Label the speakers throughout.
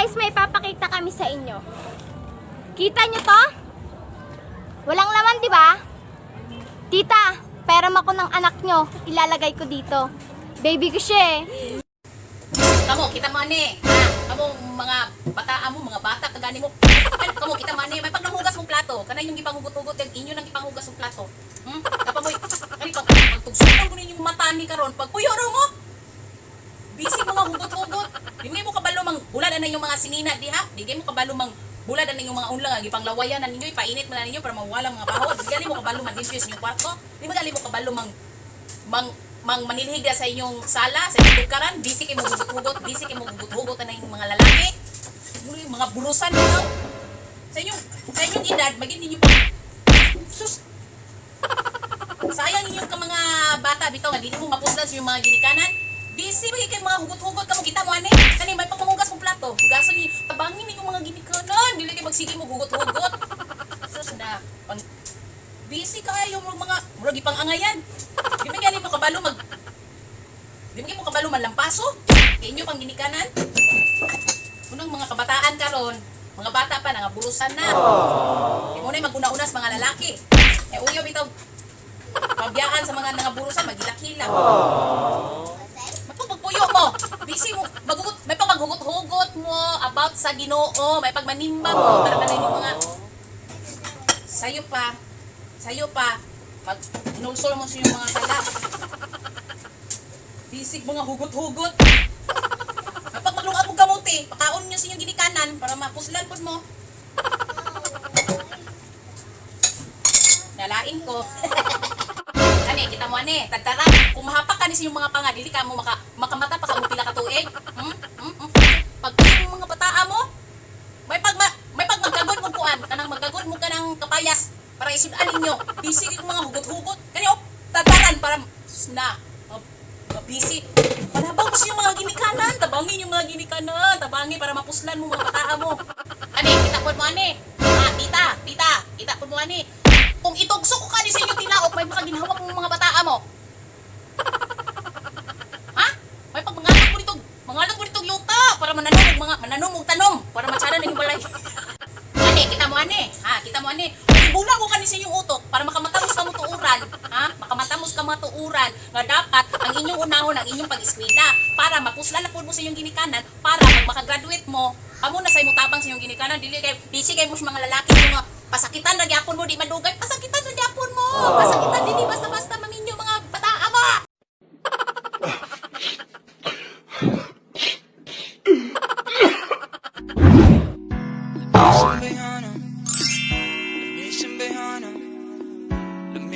Speaker 1: Guys, may papakita kami sa inyo. Kita nyo to? Walang laman, di ba? Tita, pera ako ng anak nyo. Ilalagay ko dito. Baby ko siya eh.
Speaker 2: Kamo, kita mo ani. Ha? Kamo mga bataa mo, mga bata kagani mo. Kamo kita mo ani, may pagnahugas mong plato. Kanay yung gipanghugot-hugot kag inyo nang gipanghugas mong plato. Kapamoy, kani pag pagtugsukan ko ninyong mata ni karon, pag puyo raw mo. Busy mo mga hugot-hugot. Di mo kabalo mang bulad na inyong mga sinina diha. Di mo kabalo mang bulad na inyong mga unlang nga gipanglawayan na ninyo, ipainit man na ninyo para mawala mga baho. Di gali mo kabalo man-diffuse inyong kwarto. Di mo gali mo kabalo mang mang mang manilhig na sa inyong sala, sa inyong tugkaran, busy kay mo hugot-hugot, busy kay mo hugot-hugot na inyong mga lalaki. Muli, mga burusan nito. Sa inyong edad, maging ninyo pa. Sus. Sayang inyong ka mga bata bitaw nga dili mo mapuslan sa inyong mga ginikanan. Busy ba kay mga hugot-hugot kamo kita mo ani? Kani may pagpamugas mong plato. Hugason ni tabangin ninyong mga ginikanan. Dili kay magsige mo hugot-hugot. Sus na. Pang busy kaayo mo mga murag ipang-angayan. Di man gani mo kabalo mag Di man mo kabalo manlampaso. Kay inyo pang ginikanan. Unang mga kabataan karon, mga bata pa nga burusan na. Di mo na maguna-una sa mga lalaki. Eh uyo bitaw pabiyaan sa mga nangaburusan magilak-hilak. Mapagpuyo mo. Busy mo magugot, may paghugot-hugot mo about sa Ginoo, may pagmanimba mo para ba yung mga sayo pa, sayo pa mag inulsol mo sa inyong mga sala. Bisig mga hugot-hugot. Kapag maglungag mo kamuti, pakaon niyo sa inyong ginikanan para mapuslan pod mo. Nalain ko. Ani, kita mo ani, tagtara. Kung mahapak ka ni sa inyong mga panga, dili ka mo makamata pa ka mo pila ka tuig. Hmm? Hmm? Hmm? Pag yung mga bataa mo, may pag magkagod mo kuan, kanang magkagod mo kanang kapayas para isudan ninyo. Busy yung mga hugot-hugot. Kani oh, tataran para na. Oh, busy. Panabang mo sa inyong mga ginikanan, tabangin yung mga ginikanan, tabangin para mapuslan mo mga bataa mo. Ani, kita po mo ani. Ah, tita, tita, kita po mo ani. Kung itugso ko kani sa inyong tilaok, may makaginhawa mong mga bataa mo. Ha? May pag mangalot mo dito yuta para mananom og mga mananom og tanom para matsara na yung balay. Ani, kita mo ani. Ha, kita mo ani. Ibula ko kani sa inyong utok para makamatamos ka mo tuuran, ha? Makamatamos ka mga tuuran nga dapat ang inyong unahon ang inyong pag-eskwela para mapuslan na pud mo sa inyong ginikanan para pag makagraduate mo, kamo na say mutabang sa inyong ginikanan dili kay busy kay mo sa mga lalaki nga pasakitan ra gyapon mo di madugay, pasakitan ra gyapon mo. Pasakitan dili basta-basta maminyo mga bataa mo.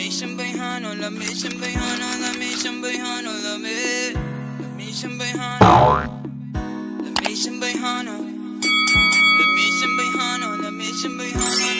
Speaker 3: Lamisang bayhano, lamisang bayhano, lamisang bayhano, lami, lamisang bayhano, lamisang bayhano, lamisang bayhano, lamisang bayhano.